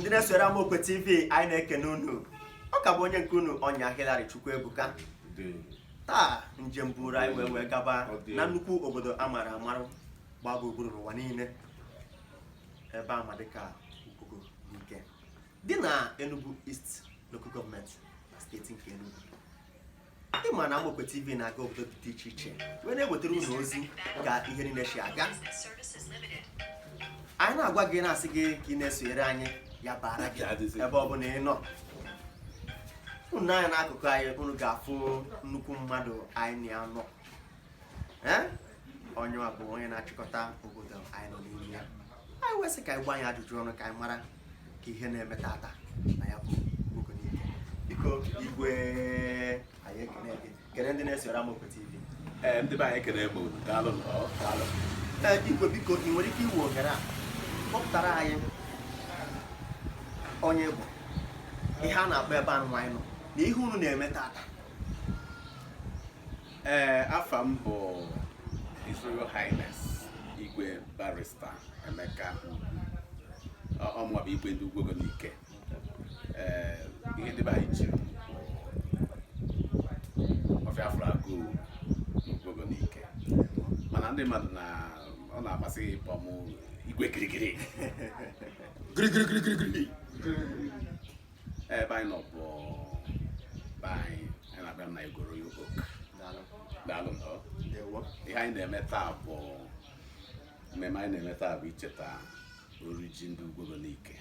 Ndị na-esoro Amaokwe TV, anyị na-ekene unu. Ọ ka bụ onye nke unu, Ọnya Hillary Chukwuebuka. Taa njem buru anyị wee gaba na nnukwu obodo a mara amarụ gbaa gburugburu n'ụwa niile, ebe a ma dịka Ugwogo Nike dị na Enugu East Local Government na steeti nke Enugu. Ị ma na Amaokwe TV na-aga obodo dị iche iche wee na-ewetara unu ozi ka ihe niile si aga. Anyị na-agwa gị, na-asị gị ka ị na-esonyere anyị, ya baara gị ebe ọ bụla ị nọ. Unu nee anya n'akụkụ anyị, unu ga-afụ nnukwu mmadụ anyị na-anọ. Ee, onye a bụ onye na-achịkọta obodo anyị nọ n'ime ya. Anyị wee sị ka anyị gbaa ya ajụjụ ọnụ, ka anyị mara ka ihe na-eme tata na ya bụ Ugwogo Nike. Biko igwe, anyị ekene gị, kene ndị na-esoro Amaokwe TV. Ee, ndị be anyị, ekene m unu. Daalụ. Daalụ. Ee, igwe, biko, ị nwere ike iwe ohere a kpọpụtara anyị onye bụ ihe a na-akpọ ebe anụ anyị nọ na ihe unu na-eme tata? Ee, afa m bụ His Royal Highness Igwe Barrister Emeka Ugwu. Ọ mụwa bụ igwe ndị Ugwogo Nike. Ee, ihe ndị be anyị chiri bụ ọfịa afụrụ agụụ n'Ugwogo Nike, mana ndị mmadụ na ọ na-amasị ịkpọ m igwe kirikiri kirikiri. Ebe anyị nọ bụ be anyị, anyị na-abịa na Igwe Royal Oak. Daalụ. Ihe anyị na-eme taa bụ mmemme anyị na-eme taa bụ icheta ori ji ndị Ugwogo Nike.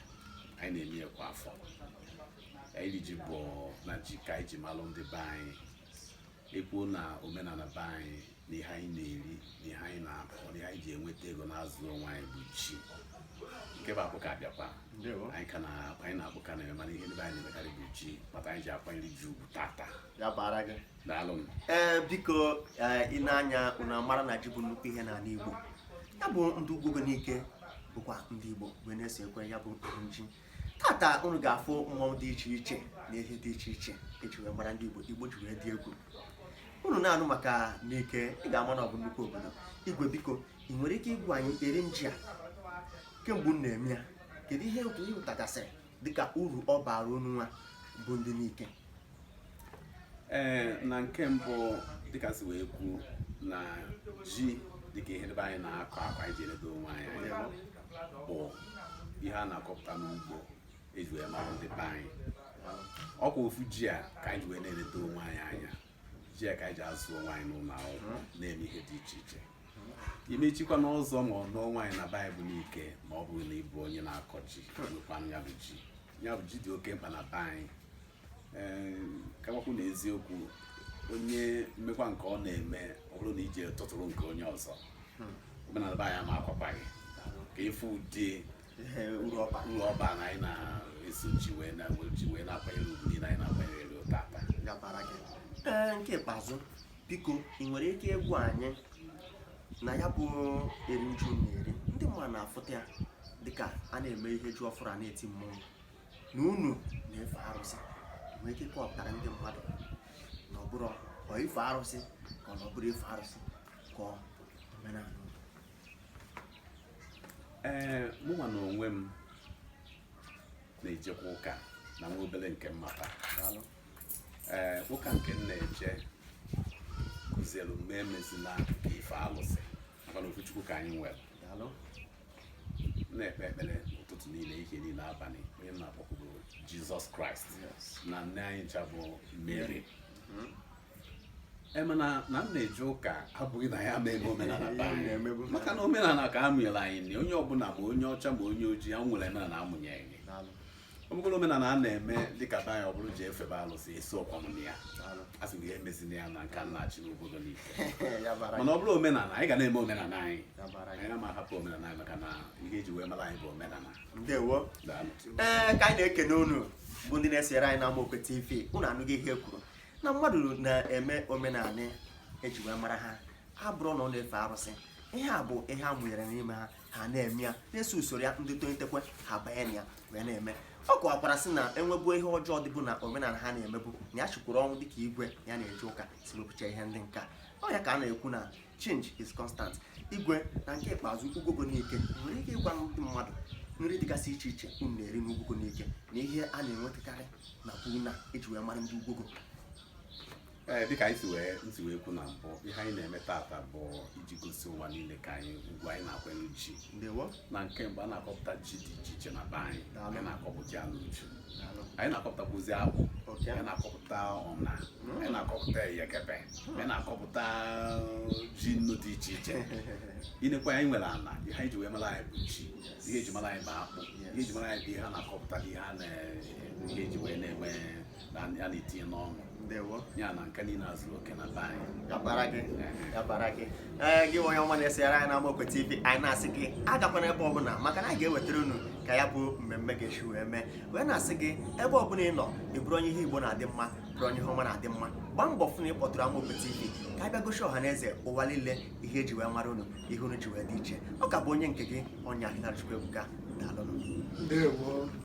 Anyị na-eme ya kwa afọ. Iri ji bụ na ji ka anyị ji malụ ndị be anyị. Ekwuo na omenala be anyị na ihe anyị na-eri na ihe anyị na-akọ na ihe anyị ji enweta ego na-azụ onwe anyị bụ ji. Nke bụ akpụ ka abịakwa, anyị ka na anyị na-akpụ ka na-eme, mana ihe ndị be anyị na-emekarị bụ ji, kpata anyị ji akwanyere ji ugwu tata. Ya bara gị. Daalụ. Ee, biko, ị na-anya unu amara na ji bụ nnukwu ihe n'ala Igbo. Ya bụ ndị Ugwogo Nike bụkwa ndị Igbo wee na-eso ekwe ya bụ ji. Tata unu ga-afụ mmọnwụ dị iche iche na ihe dị iche iche eji wee mara ndị Igbo. Igbo ji wee dị egwu. Unu na-anụ maka Nike, ị ga-ama na ọ bụ nnukwu obodo. Igwe, biko, ị nwere ike ịgwa anyị eri ji a kemgbe unu na-eme ya, kedu ihe ị hụtagasịrị dịka uru ọ bara unu nwa bụ ndị Nike? Ee, na nke mbụ, dịka si wee kwu na ji dịka ihe ebe anyị na-akọ akọ anyị ji eledo onwe anyị anya bụ ihe a na-akọpụta n'ugbo eji wee mara ndị be anyị. Ọkwa ofu ji a ka anyị ji wee na-eledo onwe anyị anya, ji a ka anyị ji azụ onwe anyị n'ụlọ akwụkwọ, na-eme ihe dị iche iche. Imechikwa n'ụzọ ma ọ nụọ nwaanyị na be anyị bụ Nike, ma ọ bụrụ na ị bụ onye na-akọ ji, nwekwanụ ya bụ ji. Ya bụ ji dị oke mkpa na be anyị. Ee, ka gwakwu na eziokwu, onye mmekwa nke ọ na-eme, ọ bụrụ na ije tụtụrụ nke onye ọzọ, omenala be anyị ama akwakwaghị ka ịfụ ụdị uru ọba na anyị na-eso ji wee na ji wee na-akwanyere ugwu niile anyị na-akwanyere elu tata. Ee, nke ikpeazụ, biko, ị nwere ike ịgwa anyị na ya bụ eri ji na-eri, ndị mmadụ na-afụta ya dịka a na-eme ihe ji ọfụrụ, a na-eti mmọnwụ na unu na-efe arụsị, nwere ike ịkọwapụtara ndị mmadụ na ọ bụrụ ọ ife arụsị ka ọ na ọ bụrụ ife arụsị ka ọ omenala unu? Ee, mụnwa na onwe m na-ejekwa ụka na nwa obere nke mmata. Ee, ụka nke m na-eje kụzielu m emezila ka ife alụsị, maka na ofu Chukwu ka anyị nwere. Na-ekpe ekpere ụtụtụ niile, ihe niile, abalị, onye m na-akpọku bụ Jizọs Kraịst na nne anyị ncha bụ Mary. Mana na m na-eje ụka abụghị na ya ma eme omenala be anyị, maka na omenala ka a mụnyere anyị na onye ọbụla, ma onye ọcha ma onye ojii, ya nwere omenala amụnyere. Ọ bụgoro omenala a na-eme dịka be anyị, ọ bụrụ ji efebe alụsị, eso ọkwa m na ya, a sị gị emezina ya na nka nna-achị n'obodo n'ike. Mana ọ bụrụ omenala, anyị ga na-eme omenala anyị. Anyị ama ahapụ omenala anyị, maka na ihe eji wee mara anyị bụ omenala. Ndewo. Ee, ka anyị na-ekene unu bụ ndị na-esere anyị na Amaokwe TV. Unu anụghị ihe e kwuru na mmadụ na-eme omenala eji wee mara ha abụrụ na ọ na-efe arụsị. Ihe a bụ ihe a mụnyere n'ime ha, ha na-eme ya, na-eso usoro ya. Ndị tolitekwe, ha banye na ya wee na-eme. Ọ kọwakwara sị na enwebu ihe ọjọọ dịbụ na omenala ha na-emebu, na ya chikwuru ọnwụ dịka igwe ya na-eje ụka si wepụcha ihe ndị nka ọ ya ka a na-ekwu na change is constant. Igwe, na nke ikpeazụ, Ugwogo Nike, nwere ike ịgwa ndị mmadụ Nri dịgasị iche iche unu na-eri n'Ugwuogo Nike na ihe a na-enwetakarị na bụ na eji wee mara ndị Ugwuogo. Ee, dịka anyị si wee nsi wee kwu na mbụ, ihe anyị na-eme tata bụ iji gosi ụwa niile ka anyị ugwu anyị na-akwanye ji. Ndewo. Na nke mbụ, a na-akọpụta ji dị iche iche na be anyị. Daalụ. Anyị na-akọpụta ya n'uju. Daalụ. Anyị na-akọpụtakwuzi akpụ. Anyị na-akọpụta ọna, anyị na-akọpụta eyekebe, anyị na-akọpụta ji nnu dị iche iche. Inekwa, anyị nwere ala. Ihe anyị ji wee mara anyị bụ ji. Ihe eji mara anyị bụ akpụ. Ihe eji mara anyị bụ ihe a na-akọpụta na ihe a na ihe eji wee na-eme na a na-etinye n'ọnụ. Ndewo. Ya na nke niile azụrụ oke na be anyị. Ya bara gị, ya bara gị. Ee, gị onye ọma na-esonyere anyị na Amaokwe TV, anyị na-asị gị agakwana ebe ọbụla, maka na anyị ga-ewetara unu ka ya bụ mmemme ga-esi wee mee. Wee na-asị gị, ebe ọbụla ị nọ, ị bụrụ onye ihe Igbo na-adị mma, bụrụ onye ihe ọma na-adị mma, gbaa mbọ fụ na ị kpọtụrụ Amaokwe TV ka a bịa gosi ọha na eze ụwa niile ihe eji wee mara unu, ihe unu ji wee dị iche. Ọ ka bụ onye nke gị, onye Ahịnarịchukwu Ebuka. Daalụnụ. Ndewo.